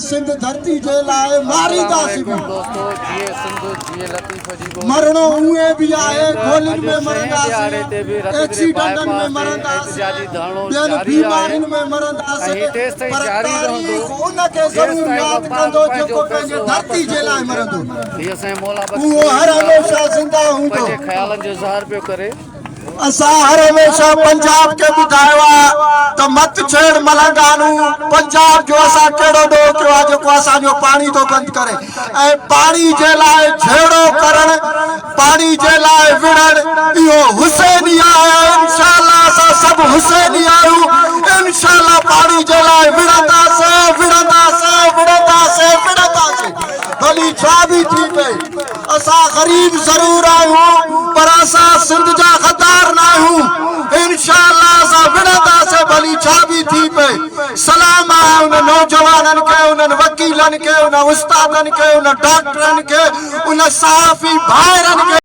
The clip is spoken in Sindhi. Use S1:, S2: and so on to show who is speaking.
S1: سنڌ ڌرتي جي لاء مارينداسين به. مرڻو اونئين به آهي، گولين ۾ مرنداسين، ايڪسيڊنٽن ۾ مرنداسين، ٻين بيمارين ۾ مرنداسين، پر تاريخ ان کي ضرور ياد ڪندو جيڪو پنهنجي ڌرتي جي لاء مرندو. اهو هر هميشه زنده هوندو. اسان هر هميشه پنجاب کي ٻڌايو آ ته مت ڇيڙ ملنگانو پنجاب جو اسان ڪهڙو ڏوهه ڪيو آ جيڪو اسان جو پاڻي ٿو بند ڪري ۽ پاڻي جي لاء جهيڙو ڪرڻ پاڻي جي لاء وڙهڻ اهو حسيني آهي انشاء الله اسان سڀ حسيني آهيون انشاء الله پاڻي جي لاء وڙهنداسين وڙهنداسين وڙهنداسين وڙهنداسين ڀلي ڇا به ٿي پئي. اسان غريب ضرور آهيون پر اسان سنڌ جا غدار ناهيون انشاء الله اسان وڙهنداسين ڀلي ڇا به ٿي پئي سلام آهي ان نوجوانن کي انهن وڪيلن کي ان استادن کي ان ڊاڪٽرن کي ان صحافي ڀائرن کي.